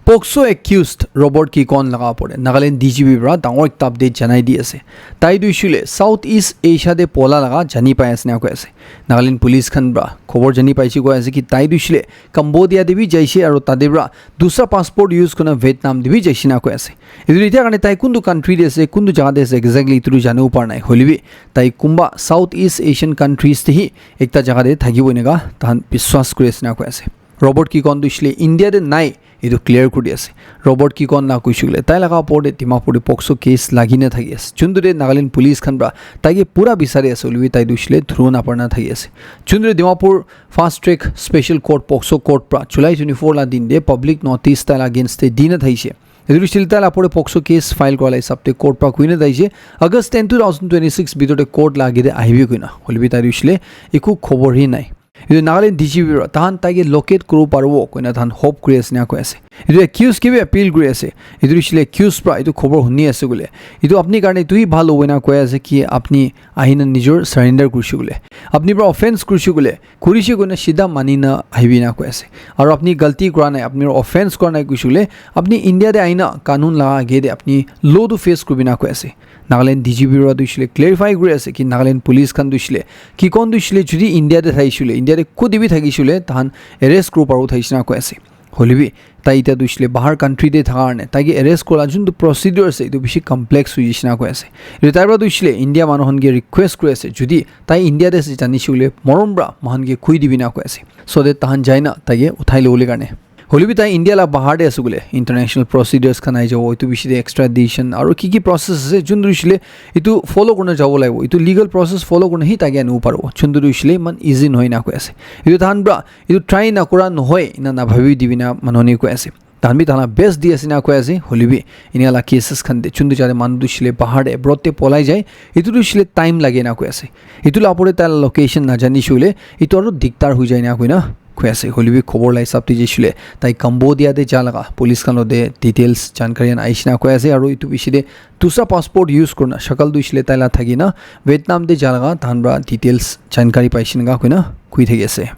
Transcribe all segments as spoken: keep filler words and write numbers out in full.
POCSO accused Robert Kikon laga opor te Nagaland D G P para dangor ekta update janai di ase. Tai tu hoishe koile South East Asia te pola laga jani pai ase na koi ase. Nagaland police khan para khobor jani paise koi ase ki tai tu hoishe koile Cambodia te bi jaise aru tate para dusra passport use kurina Vietnam te bi jaise na koi ase. Etu etiya karne tai kuntu country te ase, kuntu jaga te ase exactly etu tu janibo para nai. Hoile bi tai kunba South East Asian countries te hi ekta jaga te thakibo eneka tahan biswas kuri ase na koi ase. Robert Kikon tu hoishe koile India te nai, etu clear kuri di ase. Robert Kikon la koishe koile tai laga opor te Dimapur te POCSO case lagi na thaki ase. Chuntu te Nagaland police khan para tai ke pura bisari ase, hoile bi tai tu hoishe koile dhuru na parna thaki ase. Chuntu te Dimapur Fast Track Special Court, POCSO Court para July twenty-four la din te public notice tai la against te di na thakishe. Etu hoishe koile tai la opor te POCSO case file kura la hisab te court para koi na thakishe. August ten, two thousand twenty-six bitor te court la age te ahibi koina. Hoile bi tai tu hoishe koile eku khobor hi nai. Etu Nagaland D G P para tahan tai ke locate kuribo paribo koina tahan hope kuri ase na koi ase. Etu accused ke bi appeal kuri ase. Etu hoishe koile accused para etu khobor huni ase koile, etu apni karne etu hi bhal hobo na koi ase ki apni ahina nijor surrender kurishe koile. Apni para offense kurishe koile, kurishe koina sida mani na ahibi na koi ase. Aru apni galti kura nai, apni para offense kura nai kurishe koile, apni India te ahina kanun laga age te apni law tu face kuribi na koi ase. Nagaland D G P para tu hoishe koile clarify kuri ase ki Nagaland police khan tu hoishe koile Kikon tu hoishe koile jodi India te thaishe koile, India te koti bi thakishe koile, tahan arrest kuribo paribo thaishe na koi ase. Hoile bi tai etiya tu hoishe koile bahar country te thaka karne tai ke arrest kura la juntu procedure ase, etu bishi complex hoi jaise na koi ase. Etu tai para tu hoishe koile India manu khan ke request kuri ase, jodi tai India te ase janishe koile morom para moikhan ke koi dibi na koi ase. So that tahan jai na tai ke uthai lobole karne. Hoile bi tai India la bahar te ase koile international procedures khan ahi jabo, etu bishi te extradition aru ki ki process ase, juntu hoishe koile etu follow kurina jabo lagibo, etu legal process follow kurina hi tai ke anibo paribo. Juntu tu hoishe koile iman easy nohoi na koi ase. Etu tahan para etu try na kura nohoi ena na bhabi dibi na manu khan koi ase. Tahan bi tahan la best di ase na koi ase, hoile bi enia la cases khan te juntu jate manu tu hoishe koile bahar te abroad te polai jai, etu tu hoishe koile time lage na koi ase. Etu la opor te tai la location na janishe koile etu aru diktar hoi jai na koina koi ase. Hoile bi khobor la hisab te jaishe koile tai Cambodia te ja laga police khan logote details jankari khan ahishe na koi ase, aru etu bishi te dusra passport use kurina shakal tu hoishe koile tai la thaki na Vietnam te ja laga tahan para details jankari paishe eneka koina koi thaki ase.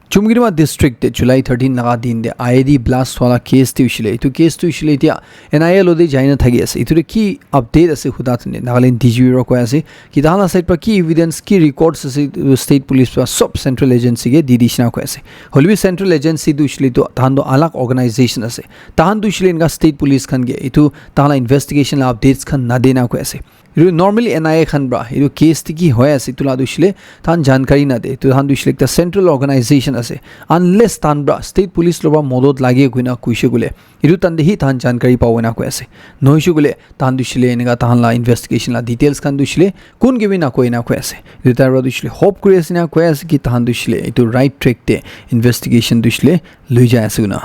Chumkirima district te July thirteen laga din te I E D blast wala case te hoishe koile, etu case tu hoishe koile etiya N I A logote jai na thaki ase. Etu te ki update ase huda thane Nagaland D G P para koi ase ki tahan la side para ki evidence, ki records ase, etu state police para sob central agency ke di dishe na koi ase. Hoile bi central agency tu hoishe koile etu tahan tu alag organization ase. Tahan tu hoishe koile eneka state police khan ke etu tahan la investigation la updates khan na de na koi ase. Etu normally N I A khan para etu case te ki hoi ase etu la tu hoishe koile tahan jankari na de. Etu tahan tu hoishe koile ekta central organization ase. Unless tahan para state police logote para modot lage koina koishe koile, etu tahan te hi tahan jankari pabo na koi ase. Nohoishe koile tahan tu hoishe koile eneka tahan la investigation la details khan tu hoishe koile kun ke bi na koi na koi ase. Etu tai para tu hoishe koile hope kuri ase na koi ase ki tahan tu hoishe koile etu right track te investigation tu hoishe koile loi jai ase koina.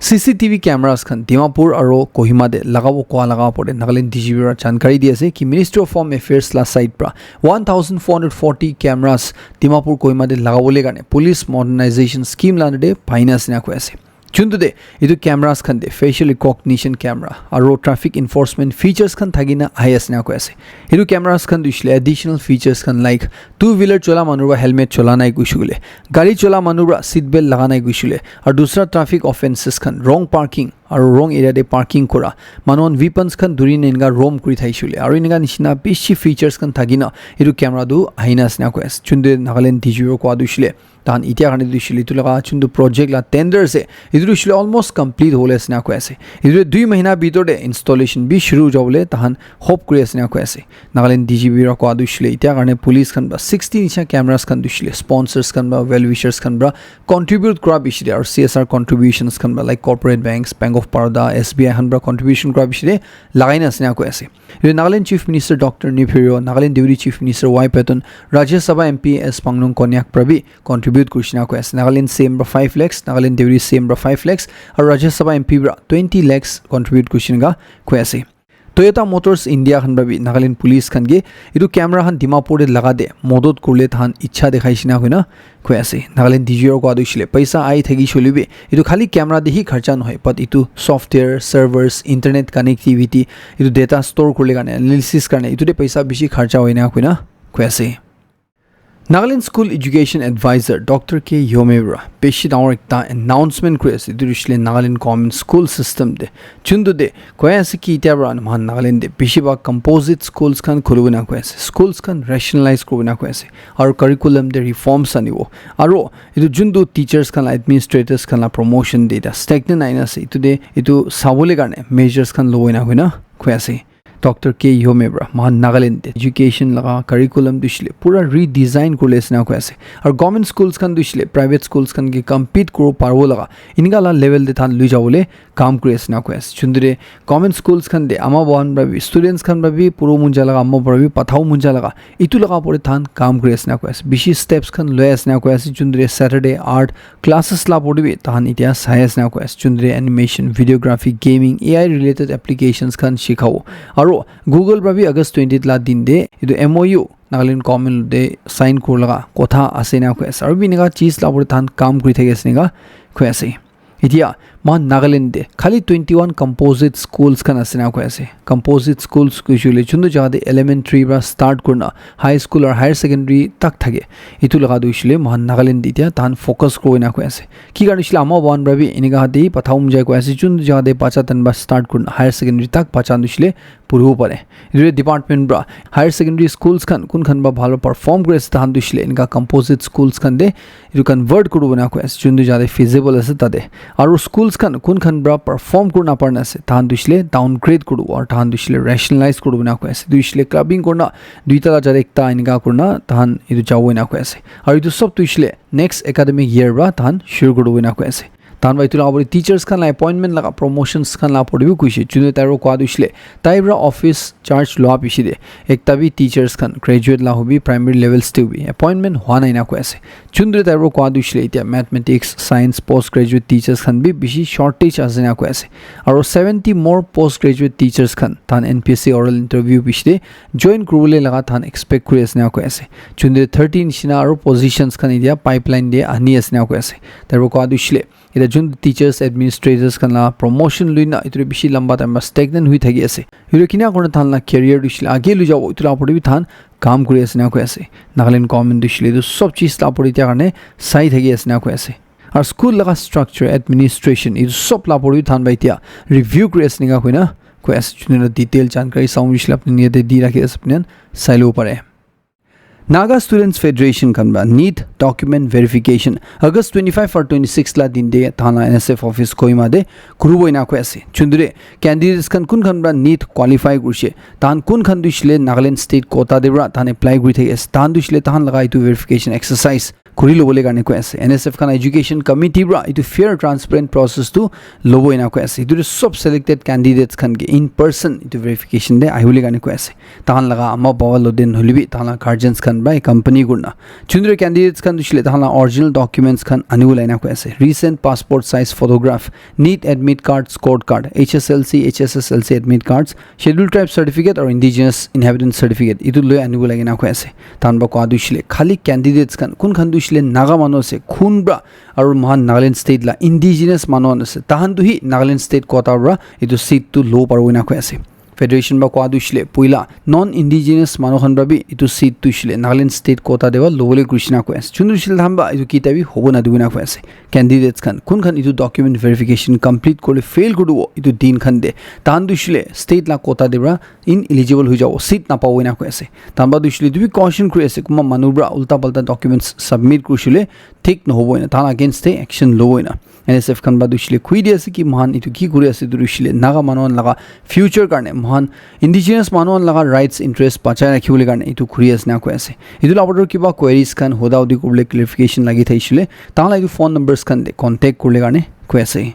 C C T V cameras khan Dimapur aru Kohima te lagabo koa laga opor te Nagaland D G P para jankari di ase ki Ministry of Home Affairs la side para one thousand four hundred forty cameras Dimapur Kohima te lagabole karne police modernization scheme la under te paina ase na koi ase. Juntu te etu cameras khan te facial recognition camera aru traffic enforcement features khan thaki na ahi ase na koi ase. Etu cameras khan tu hoishe koile additional features khan like two wheeler chola manu para helmet chola nai koishe koile, gari chola manu para seat belt laga nai koishe koile, aru dusra traffic offences khan, wrong parking aru wrong area te parking kura, manu khan weapons khan dhuri na eneka roam kuri thaishe koile, aru eneka nishina bishi features khan thaki na etu camera tu ahi na ase na koi ase. Juntu Nagaland D G P para koa tu hoishe koile tahan etiya karne tu hoishe koile etu laga juntu project la tender ase, etu tu hoishe koile almost complete hobole ase na koi ase. Etu tu dui mahina bitor te installation bi shuru hoi jabole tahan hope kuri ase na koi ase. Nagaland D G P para koa tu hoishe koile etiya karne police khan para sixty nisha cameras khan tu hoishe koile sponsors khan para, well wishers khan para contribute kura bishi te aru C S R contributions khan para like corporate banks, Bank of Baroda, S B I khan para contribution kura bishi te lagai na ase na koi ase. Etu Nagaland Chief Minister Doctor Neiphiu Rio, Nagaland Deputy Chief Minister Y Patton, Rajya Sabha M P S Panglong Konyak para bi contribute kurishe na koi ase. Nagaland C M para five lakhs, Nagaland Deputy C M para five lakhs, aru Rajya Sabha M P para twenty lakhs contribute kurishe eneka koi ase. Toyota Motors India khan para bi Nagaland police khan ke etu camera khan Dimapur te laga te modot kurle tahan ichha dekhai shina koina koi ase. Nagaland D G P para koa tu hoishe koile paisa ahi thakishe koile bi etu khali camera te hi kharcha nohoi, but etu software, servers, internet connectivity, etu data store kurle karne, analysis karne etu te paisa bishi kharcha hoi na koina koi ase. Nagaland School Education Advisor Doctor K Yome para bishi dangor ekta announcement kuri ase. Etu hoishe le Nagaland Government School System te, juntu te koi ase ki, itya para moikhan Nagaland te bishi bhag composite schools khan khulibo na koi ase, schools khan rationalize kuribo na koi ase, aru curriculum te reforms anibo, aru etu juntu teachers khan la, administrators khan la promotion te eta stagnant aina ase, etu te etu sabole karne measures khan lobo na koina koi ase. Doctor K Yome para moikhan Nagaland te education laga curriculum tu hoishe le pura redesign kuri le ase na koi ase. Aru government schools khan tu hoishe le private schools khan ke compete kuribo paribo laga enika la level te tahan lui jabole kam kuri ase na koi ase. Juntu te government schools khan te ama baba khan para bi, students khan para bi puribo mon ja laga, ama baba para bi patha bo mon ja laga, etu laga opor te tahan kam kuri ase na koi ase. Bishi steps khan loi ase na koi ase. Juntu te Saturday art classes la opor te bi tahan itya sai ase na koi ase. Juntu te animation, videography, gaming, A I related applications khan shikhabo. Aru Google para bi August twenty la din te etu M O U Nagaland government te sign kuri laga kotha ase na koi ase. Aru bi enika cheez la opor te tahan kam kuri thaki ase enika koi ase. Itya moikhan Nagaland te khali twenty one composite schools khan ase na koi ase. Composite schools koi shey le juntu jaga te elementary para start kurina high school aru higher secondary tak thake, etu laga tu hoishe le moikhan Nagaland te itya tahan focus kuribo na koi ase. Ki karne hoishe le ama baba khan para bi enika te patha bo mon jai koi ase, juntu jaga te bacha khan para start kurina higher secondary tak bacha khan tu hoishe le puribo pare. Etu department para higher secondary schools khan kun khan para bhal perform kuri ase, tahan tu hoishe le enika composite schools khan te etu convert kuribo na koi ase, juntu jaga te feasible ase tate. Aru schools khan kun khan para perform kuri na pari na ase, tahan tu hoishe le downgrade kuribo aru tahan tu hoishe le rationalize kuribo na koi ase. Tu hoishe le clubbing kurina duita la jaga te ekta enika kurina tahan etu jabo na koi ase. Aru etu sob tu hoishe le next academic year para tahan shuru kuribo na koi ase. Tahan para etu la opor te teachers khan la appointment laga, promotions khan la opor te bi koishe. Juntu tai para koa tu hoishe le tai para office charge loa piche te ekta bi teachers khan graduate la hobi, primary levels te hobi, appointment hua nai na koi ase. Juntu tai para koa tu hoishe le itya mathematics, science, post graduate teachers khan bi bishi shortage ase na koi ase. Aru seventy more post graduate teachers khan tahan N P S C oral interview piche te join kuribole laga tahan expect kuri ase na koi ase. Juntu thirty nishina aru positions khan itya pipeline te ani ase na koi ase. Tai para koa tu hoishe le eta juntu teachers, administrators khan la promotion lui na etu bishi lamba time para stagnant hui thaki ase. Etu kina kurina tahan la career tu hoishe le age lui jabo, etu la opor te bi tahan kam kuri ase na koi ase. Nagaland government tu hoishe le etu sob cheez la opor te itya karne sai thaki ase na koi ase. Aru school laga structure, administration, etu sob la opor te tahan para itya review kuri ase enika koina koi ase. Juntu la detail jankari sabo hoishe le apni khan yate di rakhi ase, apni khan sai lobo pare. Naga Students Federation khan para NEET document verification August twenty five aru twenty six la din te tahan la N S F office Kohima te kuribo ena koi ase. Juntu te candidates khan kun khan para NEET qualify kurishe, tahan kun khan tu hoishe le Nagaland state quota te para tahan apply kuri thaki ase, tahan tu hoishe le tahan laga etu verification exercise kuri lobole karne koi ase. N S F khan education committee para etu fair transparent process tu lobo ena koi ase. Etu te sob selected candidates khan ke in person etu verification te ahibole karne koi ase. Tahan laga ama baba lote nohoile bi tahan laga guardians khan para accompany kurina. Juntu candidates khan tu hoishe le tahan laga original documents khan anibole ena koi ase. Recent passport size photograph, NEET admit card, scorecard, H S L C, H S S L C admit cards, Scheduled Tribe certificate aru Indigenous Inhabitant certificate etu loi anibole ena koi ase. Tahan para koa tu hoishe le khali candidates khan kun khan tu hoishe le Naga manu ase, kun para aru moikhan Nagaland state la indigenous manu khan ase, tahan tu hi Nagaland state quota para etu seat tu lobo paribo ena koi ase. Federation para koa tu hoishe le poila non indigenous manu khan para bi etu seat tu hoishe le Nagaland state quota te para lobole kurishe na koi ase. Juntu hoishe le tahan para etu kita bi hobo nadibo ena koi ase. Candidates khan kun khan etu document verification complete kuribole fail kuri dibo etu din khan te, tahan tu hoishe le state la quota te para ineligible hoi jabo, seat napabo ena koi ase. Tahan para tu hoishe le etu bi caution kuri ase, kunba manu para ulta palta documents submit kurishe le thik nohobo ena, tahan against te action lobo ena. N S F khan para tu hoishe le koi di ase ki moikhan etu ki kuri ase, etu tu hoishe le Naga manu khan laga future karne, moikhan indigenous manu khan laga rights interest bachai rakhibole karne etu kuri ase na koi ase. Etu la opor te kiba queries khan hoda hodi kuribole clarification lagi thakishi le, tahan la etu phone numbers khan te contact kuribole karne koi ase.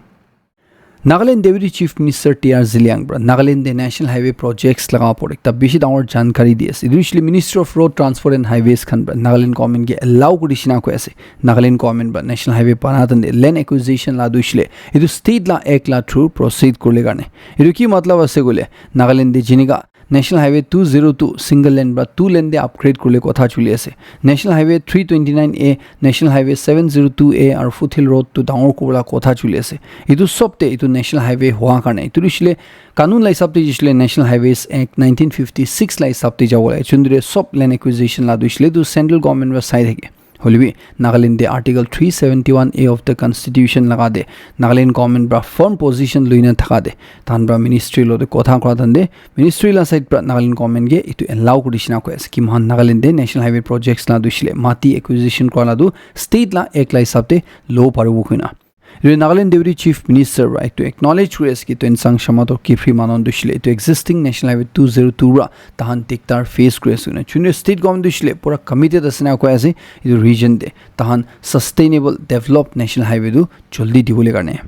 Nagaland Deputy Chief Minister T R Zeliang para Nagaland te National Highway projects laga opor ekta bishi dangor jankari di ase. Etu hoishe le Ministry of Road Transport and Highways khan para Nagaland government ke allow kuri dishina koi ase. Nagaland government para National Highway bana tan te land acquisition la tu hoishe le etu state la act la through proceed kuribole karne. Etu ki matlab ase koile, Nagaland te jinika National Highway two zero two single lane pra two lane te upgrade kurle kotha chuli ase. National Highway three twenty-nine A, National Highway seven zero two A aru Foothill Road tu dangor kurla kotha chuli ase. Itu sob te itu National Highway hua karne itu rishile kanun la hisab te jisle National Highways Act nineteen fifty-six la hisab te jabo lage. Chundre sob land acquisition la duishile tu central government pra sai thake. Hoilebi Nagaland te Article three seventy-one A of the Constitution laga de Nagaland government pra firm position luina thaka de tahan pra ministry lo de kotha kura tan de ministry la side pra Nagaland government ke itu allow kuri dishina koi ase ki mohan Nagaland te National Highway projects la duishile mati acquisition kura la du state la act la hisab te lo paribo kuina. Etu Nagaland Deputy Chief Minister pra etu acknowledge kuri ase ki Tuensang Sharma to Kiphire manu duishile etu existing National Highway two zero two pra tahan diktar face kuri ase koina. Chundre state government duishile pura committed ase na koi ase etu region te tahan sustainable developed National Highway tu joldi dibole karne.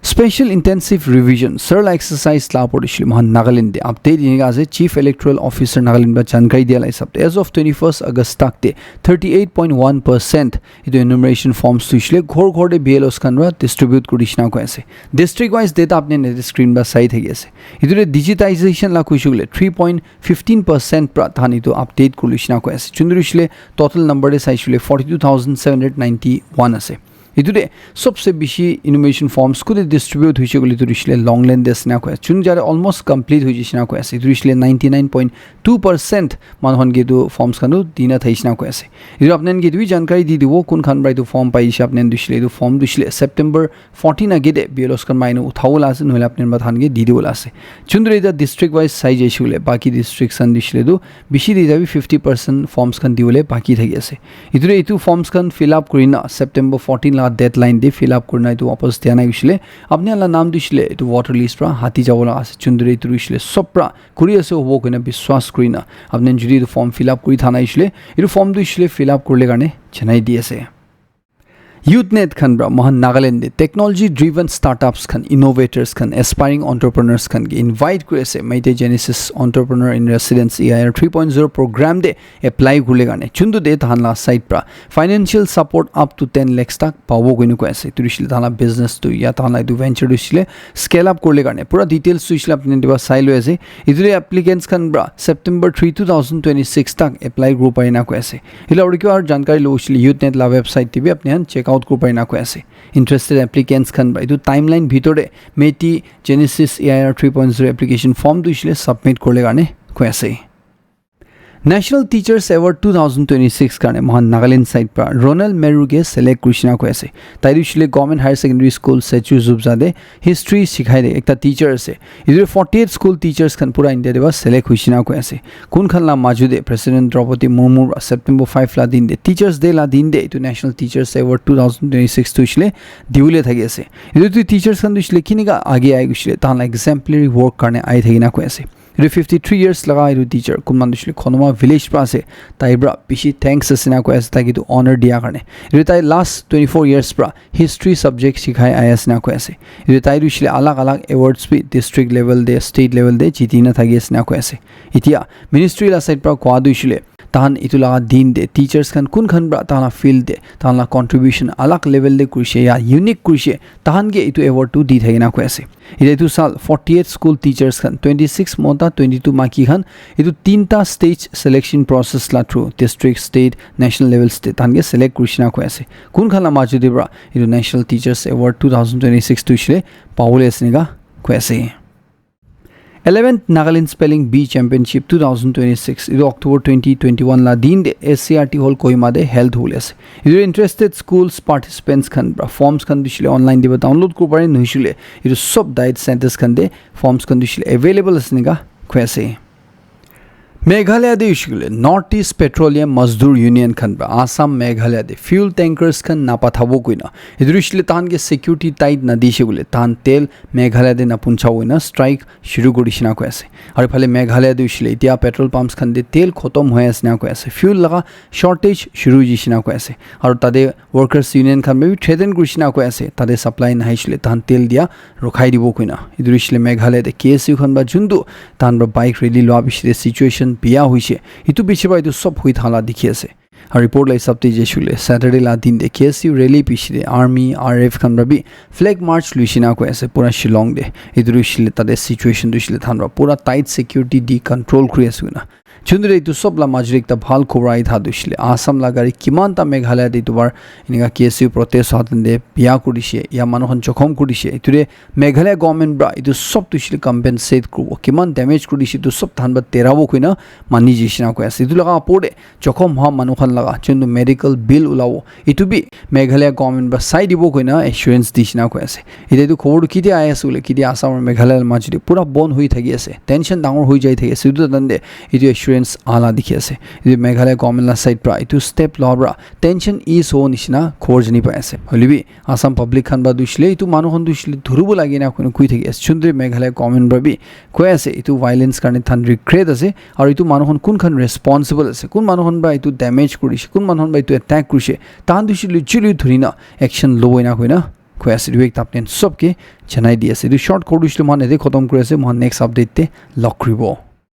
Special intensive revision sir la exercise la opor duishile mohan Nagaland te update enika ase Chief Electoral Officer Nagaland pra jankari dia la hisab te as of twenty-first August tak te thirty-eight point one percent etu enumeration forms tu hoishe le ghor ghor te B L Os khan pra distribute kuri dishina koi ase. District wise data apni yate screen pra sai thaki ase. Etu te digitization la kuishe koile three point fifteen percent pra tahan etu update kuri dishina koi ase. Chundri hoishe le total number te saishe koile forty-two thousand seven hundred ninety-one ase. Etu te sobse bishi enumeration forms kute distribute hoishe koile etu hoishe le Longland te ase na koi ase. Chun jare almost complete hoishe na koi ase. Etu hoishe le ninety-nine point two percent manu khan ke etu forms khan tu dina thaishe na koi ase. Etu apni khan ke etu bi jankari di dibo kun khan pra etu form pai she apni khan dushile etu form dushile September fourteen age de B L Os khan mainu uthabo la ase nohole apni khan pra than ke di dibo la ase. Chundri eta district wise sai jaishe koile baki district khan dushile tu bishi di jabi fifty percent forms khan dibole baki thaki ase. Etu de etu forms khan fill up kurina September fourteen la deadline de fill up kurina etu wapas dia nai hoishe le apni khan la naam dushile etu voter list pra hati jabo la ase. Chundri etu hoishe le sob pra kuri ase hobo koina biswas kurina apni khan jodi etu form fill up kuri thana hoishe le etu form tu hoishe le fill up kurle karne janai di ase. Youth Net khan pra mohan Nagaland de technology driven startups khan innovators khan aspiring entrepreneurs khan ke invite kuri ase Meitei Genesis Entrepreneur in Residence E I R three point zero program de apply kurle karne chuntu de tahan la side pra financial support up to ten lakhs tak pabo koina koi ase. Etu hoishe le tahan la business tu ya tahan la etu venture tu hoishe le scale up kurle karne pura details tu hoishe le apni khan sai loi ase. Etu de applicants khan pra September three, two thousand twenty-six tak apply kuri pari na koi ase. Etu la aru kiba aru jankari lobo hoishe le Youth Net la website te bi apni khan check out kuri pari na koi ase. Interested applicants khan pra etu timeline bhitor de Meitei Genesis E I R three point zero application form tu hoishe le submit kurle karne koi ase. National Teachers Award two thousand twenty-six karne mohan Nagaland side pra Ronald Meru ke select kurishina koi ase. Tai tu hoishe le Government Higher Secondary School Sechu Zubza de history sikhai de ekta teacher ase. Etu forty-eight school teachers khan pura India de ba select hoishina koi ase. Kun khan la maju de President Draupadi Murmu pra September five la din de Teachers Day la din de etu National Teachers Award two thousand twenty-six tu hoishe le diwole thaki ase. Etu tu teachers khan tu hoishe le kinika age ai hoishe le tahan la exemplary work karne ai thaki na koi ase. Etu fifty-three years laga etu teacher kunba tu hoishe le Khonoma village pra ase. Tai pra bishi thanks ase na koi ase tai ke etu honor dia karne. Etu tai last twenty-four years pra history subject sikhai ai ase na koi ase. Etu tai tu hoishe le alag alag awards bi district level de state level de jiti na thaki ase na koi ase. Etia ministry la side pra koa tu hoishe le tahan etu laga din de teachers khan kun khan pra tahan la field de tahan la contribution alag level de kurishe ya unique kurishe tahan ke etu award tu di thaki na koi ase. Etu etu sal forty-eight school teachers khan twenty-six mota twenty-two maiki khan etu tinta stage selection process la through district state national levels te tahan ke select kurishina koi ase. Kun khan la maju de pra etu National Teachers Award two thousand twenty-six tu hoishe le pabole ase nika koi ase. Eleventh Nagaland Spelling Bee Championship two thousand twenty-six etu October twenty twenty-one la din de S C R T Hall Kohima de held hole ase. Etu interested schools participants khan pra forms khan tu hoishe le online de ba download kuri pare nohoishe le etu sob diet centers khan de forms khan tu hoishe le available ase nika koi ase. Meghalaya de hoishe koile North East Petroleum Mazdoor Union khan pra Assam Meghalaya de fuel tankers khan napathabo koina etu hoishe le tahan ke security tight nadishe koile tahan tel Meghalaya de napunchabo koina strike shuru kuri dishina koi ase. Aru phale Meghalaya de hoishe le etia petrol pumps khan de tel khotom hoi ase na koi ase. Fuel laga shortage shuru hoishe na koi ase. Aru tate workers union khan bi threaten kurishina koi ase tate supply nahaishile tahan tel dia rukhai dibo koina. Etu hoishe le Meghalaya te K S U khan pra juntu tahan pra bike rally lua bishi te situation biya hoishe. Etu bishi pra etu sob hoi thala dikhi ase. Aru report la hisab te jaise koile Saturday la din te K S U rally piche te army, R A F khan para bi flag march luishe na koi ase pura Shillong te. Etu tu hoishe le tate situation tu hoishe le tahan para pura tight security di control kuri ase koina. Chundre etu sob la major ekta bhal khobor ahi tha tu hoishe le Assam la gari kiman ta Meghalaya te etu bar enika K S U protest howa time te biya kuri dishe ya manu khan jokhom kuri dishe. Etu re Meghalaya government para etu sob tu hoishe le compensate kuribo. Kiman damage kuri dishe etu sob tahan para terabo koina mani jaise na koi ase. Etu laga opor te jokhom howa manu khan laga juntu medical bill ulabo etu bi Meghalaya government para sai dibo koina assurance dishe na koi ase. Etia etu khobor tu ketia ahi ase koile ketia Assam aru Meghalaya la major te pura bon hoi thaki ase. Tension dangor hoi jai thaki ase. Etu time te etu assurance ala dikhi ase. Etu Meghalaya government la side para etu step loa para tension ease ho nishina khobor jani pai ase. Hoile bi Assam public khan ba dushile etu manu khan dushile dhuribo lage na koi thaki ase. Chundre Meghalaya government para bi koi ase etu violence karne than regret ase. Aru etu manu khan kun khan responsible ase, kun manu khan para etu damage kurishe, kun manu khan para etu attack kurishe, tahan tu hoishe le chuli dhurina action lobo ena koina koi ase. Etu ekta apni khan sob ke janai di ase. Etu short khobor tu hoishe le moikhan yate khotom kuri ase. Moikhan next update te log kuribo.